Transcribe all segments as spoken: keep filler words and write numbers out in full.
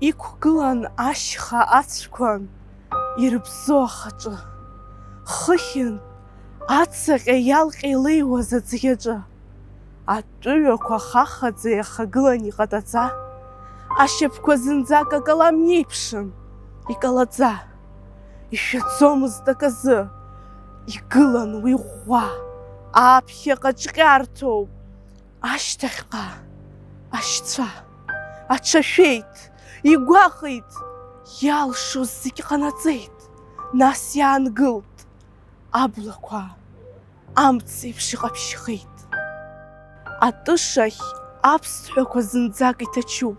Иқәгылан ашьха ацәқәа ирыбзоу ахаҿы, хыхьынтә ацаҟьа иалҟьа илеиуаз аӡӷьаҿы. Атәыҩақәа хахаӡа иахагылан иҟатаӡа, ашьапқәа зынӡак акалам иеиԥшын, икалаӡа. Ишәаӡомызт аказы, игылан уи ӷәӷәа, аԥхьаҟа ҿҟьарҭоуп, ашьҭахьҟа ашьцәа аҽашәеит, игәаҟит, иалшоз зегь ҟанаҵеит, нас иаангылт, аблақәа амцеиԥш иҟаԥшьхеит. Атышахь аԥсҭҳәақәа зынӡак иҭачуп,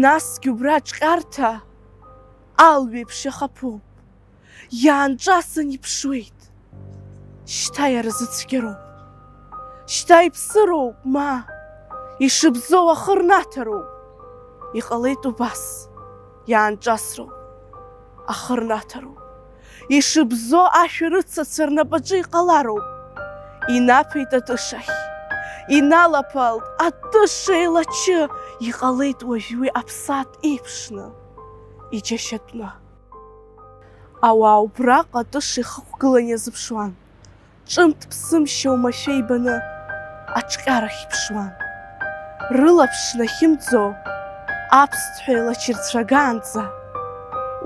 насгьы убра аҿҟьарҭа алҩеиԥш иахаԥоуп, иаанҿасын иԥшуеит. Шьҭа иара зыцәгьароуп. Шьҭа иԥсыроуп, ма, ишыбзоу ахы рнаҭароуп. Иҟалеит убас, иаанҿасроуп, ахы рнаҭароуп. Ишыбзоу ашәарыцацәа рнапаҿы иҟалароуп. Инаԥеит атышахь, иналаԥалт атыша еилачы, иҟалеит уажә уи аԥсаатә еиԥшны, иџьашьатәны. Ауаа убраҟа атыша ихықәгылан иазыԥшуан, ҿымҭ-ԥсымшьа оумашәа ибаны аҿҟьарахь иԥшуан. Рылаԥш нахьымӡо аԥсҭҳәа еилачырцәагаанӡа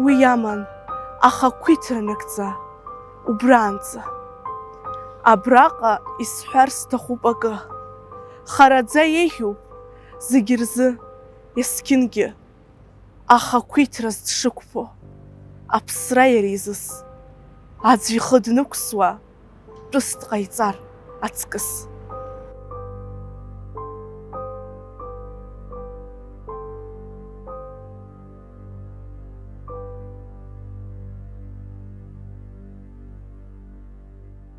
уи иаман ахақәиҭра нагӡа убраанӡа. Абраҟа исҳәар сҭахуп акы, хараӡа еиӷьуп зегь рзы, есқьынгьы ахақәиҭраз дшықәԥо, аԥсра иара изыс, аӡә ихы днықәсуа, тәыс дҟаиҵар аҵкыс.